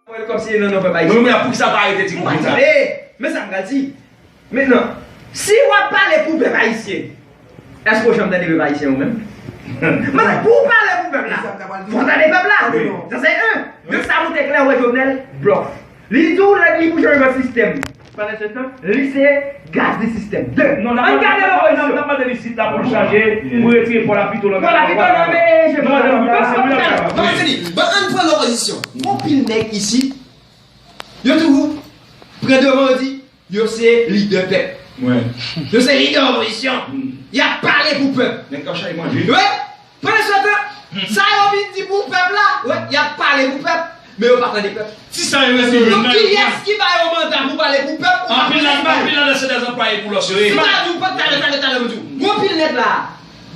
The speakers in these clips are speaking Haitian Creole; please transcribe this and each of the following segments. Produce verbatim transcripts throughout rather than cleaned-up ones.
Wè l kòmsi e nan non pèp ayisyen. Mwen, mwen, poukisa pa arete ti group sa? Tande, men sa m pral di. Mentnan, si w ap pale pou pèp ayisyen, èske w janm tande pèp ayisyen ou menm? Men pou w pale pou pèp la, fò w tande pèp la. Sa se en. Donk sa montre klè, wè Jovenel, blòf. Li di w lè li pou chanje sistèm. Pandan se tan, li se gaz de sistèm. De, ann gade lopozisyon. Non, n ap mande li sit la pou l chanje, pou retire pò la pito nan men. Pò la pito nan men, je. Non, non, non, non, non, non. Ban ann pran lopozisyon. Gon pil nèg isit, yo toujou pran devan, yo di, yo se lidè pèp. Yo se lidè opozisyon. Y ap pale pou pèp. Nèg k ap chache manje. Wi. Pandan se tan, sa yo vin di pou pèp la, wi, y ap pale pou pèp, men yo pa tande pèp. Ti sa yo rete. Donk, kiyès ki ba yo manda pou pale pou pèp? Anpil nan, anpil nan se dèzanplwaye pou lòs yo ye. M pa di w pa talè, talè, talè, m di w. Gon pil nèg la.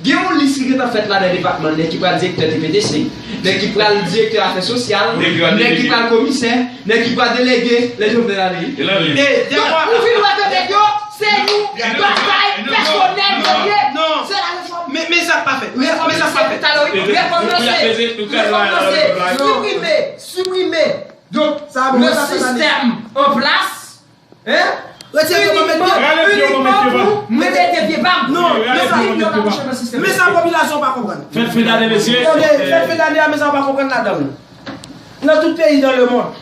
Gen yon lis ki gentan fèt la nan depatman, nèg ki pral direktè T P T C, nèg ki pral direktè afè sosyal, nèg ki pral komisè, nèg ki pral delege, lè Jovenel ale. E dèfwa ou vin wè ke nèg yo, se yon batay pèsonèl yo ye. Se la refòm. Men, men sa k pa fèt. Men sa k pa fèt. Talè, wi. Refòm nan se, refòm nan se siprime, siprime le sistèm an plas. Hein? Retire pye w, mete pye w. Rale pye w, mete pye w. Mete pye pa m. Non, men sa, men sa popilasyon pa konprann. Fèt fen dane, mesye. Tande, fèt fen dane a, men sa w pa konprann ladan l. Nan tout peyi dan lemonn,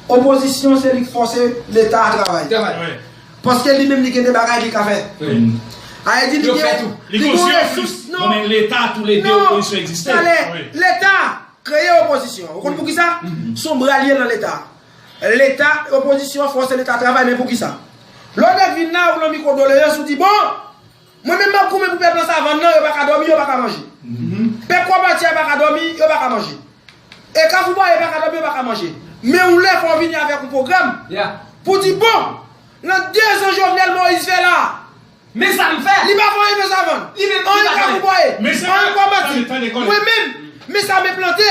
opozisyon se li k fòse Leta a travay. Travay. Paske li menm li gen de bagay li ka fè. Ayiti li gen, li gen resous, non. Men Leta tou le de opozisyon egziste. Talè, Leta kreye opozisyon. Ou konn poukisa? Se yon bra l ye nan Leta. Leta, opozisyon fòse Leta travay, men poukisa? Lè yon nèg vin la, ou nan mikwo doleyans, ou di, bon, mwen menm m ap goumen pou pèp nan savann nan, yo pa ka dòmi, yo pa ka manje. Pèp Kòmatye a pa ka dòmi, yo pa ka manje. E Kafou Bwaye pa ka dòmi, yo pa ka manje. Men ou lè fò w vini avèk yon pwogram pou di, bon, nan de zan Jovenel Moïse fè la, men sa m fè. Li pa fè anyen nan savann. Li menm li pa fè anyen. Anyen Kafou Bwaye. Anyen Kòmatye. Mwen menm, men sa m plante.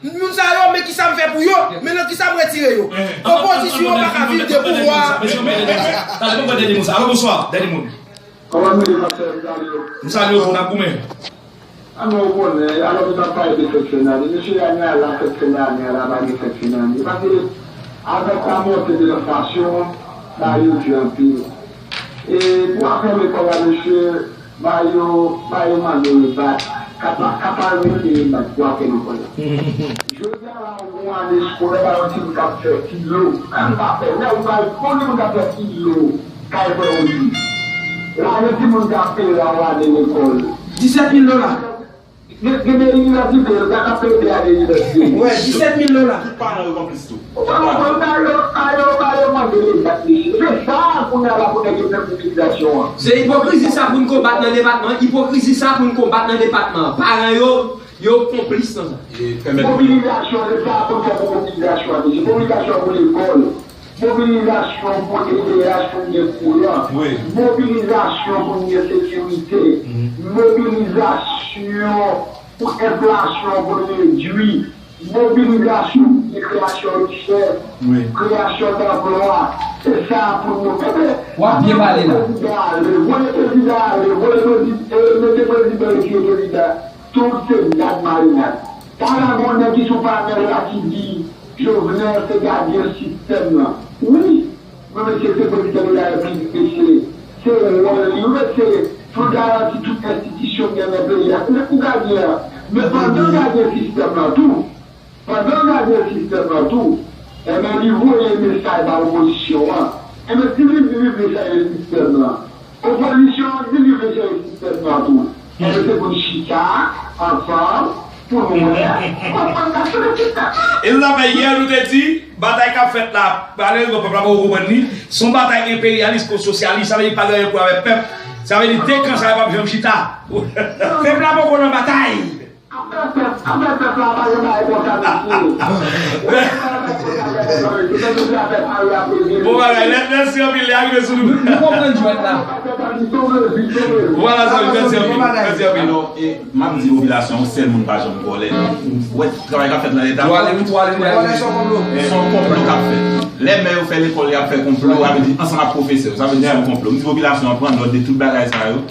Moun sa yo, men kisa m fè pou yo. Men nan kisa m retire yo. Opozisyon pa ka viv de pouvwa. Tande, mwen dènye moun sa. Alo, bonswa. Dènye moun. Kòman nou ye, pastè? M salye w, n ap goumen. A men w konnen, alò nou t ap pale de fèt fen dane. Mesye, ane a la, fèt fen dane a la, pa gen fèt fen dane. Paske avèk lamònte de lenflasyon, bagay yo di anpil. E pou afè lekòl la, mesye, ba yo, ba yo mande rebat. Ka pa, ka pa rete rebat pou afè lekòl la. Jodi a la, ou gon ane eskolè, ba yon timoun k ap fè kilo. Ann pa fè, wè, ou bay bon timoun k ap fè kilo, kay fè ou di. Lajan timoun k ap peye la, ou ane lekòl. Disèt mil dola. Gen, gen de inivèsite, yo ta ka peye de ane inivèsite. Wè, disèt mil dola. Tout paran yo konplis tou. Ou pa konprann, ba yo, ba yo, ba yo mande rebat, mesye. Se sa, kounye a la, pou nèg yo fè mobilizasyon an. Se ipokrizi sa pou n konbat nan depatman. Ipokrizi sa pou n konbat nan depatman. Paran yo, yo konplis nan sa. Mobilizasyon, se sa pou n fè pou mobilizasyon an, mesye. Mobilizasyon pou lekòl. Mobilizasyon pou ekleraj pou n gen kouran. Mobilizasyon pou n gen sekirite. Mobilizasyon pou enflasyon pou n redui. Mobilizasyon pou n gen kreyasyon richès, kreyasyon danplwa. Se sa pou nou. W ap byen pale la. Voye prezidan ale, voye prezidan ale, voye prezidan, mete prezidan, retire prezidan. Tout se gad marinad. Talè gon nèg ki sou panèl la ki di Jovenel se gadyen sistèm nan. Wi, men mesye se prezidan de la repiblik, mesye. Se wòl li, wi, mesye, pou l garanti tout enstitisyon k gen nan peyi a. Se pou gadyen an. Men pandan gadyen sistèm nan tou, Pandan gadyen sistèm nan tou, enben li voye mesaj ba opozisyon an. Enben si li di li vle chanje sistèm nan, opozisyon an di li vle chanje sistèm nan tou. Enben se pou n chita ansanm pou nou wè kòman n ka chanje sistèm nan. E se sa fè yè nou te di, batay k ap fèt la, malerezman pèp la poko konprann li, se yon batay enperyalis kont sosyalis, sa vle di pa gen anyen pou wè avèk pèp. Sa vle di de kan sa yo p ap janm chita. Pèp la poko nan batay. Afè pèp, afè pèp la pa gen bagay konsa, mesye. Bon bagay, mèsi anpil, li arive sou nou. Nou konprann jwèt la. Vwala, zanmi, mèsi anpil, mèsi anpil. Alò, e, m ap di popilasyon, yon sèl moun pa janm vòlè. Ou wè travay k ap fèt nan Leta. Se yon konplo k ap fèt. Lè mè yo fè lekòl, y ap fè konplo, sa vle di ansanm ak pwofesè yo, sa vle di se yon konplo. M di popilasyon an pran nòt de tout bagay sa yo.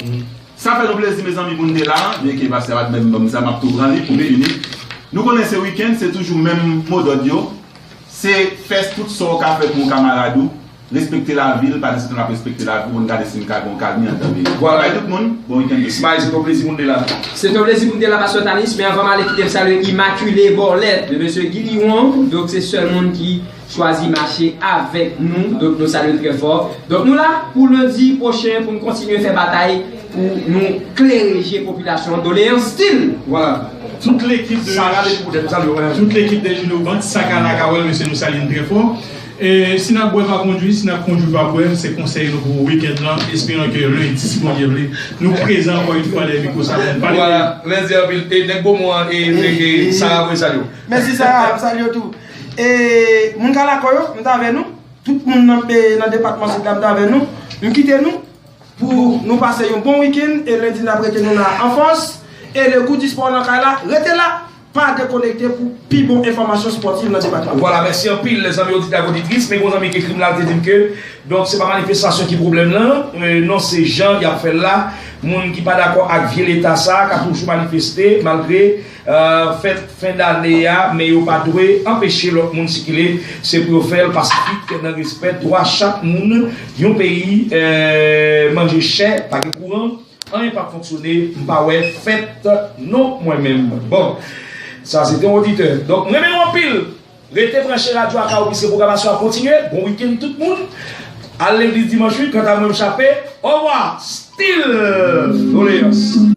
Sa fè nou plezi, mezanmi, pou n te la, byenke pastè a pa t menm ban m sa, m ap tou pran li pou m fini. Nou konnen se wikenn, se toujou menm modòd yo. Se fè tout sa w ka fè pou yon kamarad ou, respekte lavi l, pandan se tan l ap respekte lavi w, pou n gade si n ka gen yon kalmi anndan peyi. Vwala. Bay tout moun, bon wikenn mesye. Ismaël, se te yon plezi pou n te la. Se te yon plezi pou n te la, Pastè Tanis, men anvan m ale kite m salye Immaculée Borlette, le mesye Guy Liwon, donk se sèl moun ki chwazi mache avèk nou, donk nou salye l trè fò. Donk nou la pou lendi pwochen pou n kontinye fè batay pou nou klere je popilasyon an, Doléans Style. Vwala. Tout lekip de Sa rale pou tèt, nou salye w. Tout lekip de Juno Bank, sa ka la kawèl, mesye, nou salye n trè fò. E si n ap bwè pa kondwi, si n ap kondwi pa bwè, se konsèy nou pou wikenn nan, esperan ke lendi, si Bondye vle, nou prezan ankò yon fwa dèyè mikwo sa pou n pale. Vwala, mèsi anpil. E nèg Bomon an, e, e, e Sara vre salye w. Mèsi Sara, m salye w tou. E moun Kalakò yo, m t avè nou. Tout moun nan, e, nan depatman Sid la, m t avè nou. M kite nou pou nou pase yon bon wikenn e lendi n ap rete nou la anfòs. E le gou di spò nan kay la, rete la, pa dekonekte pou pi bon enfòmasyon spòtif nan depatman. Vwala, mèsi anpil, lèzanmi oditè ak oditris. Men gon zanmi ki ekri m la, l te di m ke, donk, se pa manifestasyon ki pwoblèm lan, e, non, se jan y ap fè l la. Moun ki pa dakò ak vye Leta sa a, k ap toujou manifeste, malgre, e, fèt fen dane a, men yo pa dwe anpeche lòt moun sikile. Se pou yo fè l pasifik, nan respè dwa chak moun. Yon peyi, e, manje chè, pa gen kouran, anyen p ap fonksyone, m pa wè fèt non mwen menm. Bon, sa se te yon oditè. Donk, m renmen nou anpil. Rete branche radyo Akao, piske pwogramasyon ap kontinye. Bon wikenn tout moun. Al legliz dimanch wi, kanta mwen m chape. Orevwa. Style. Doléans.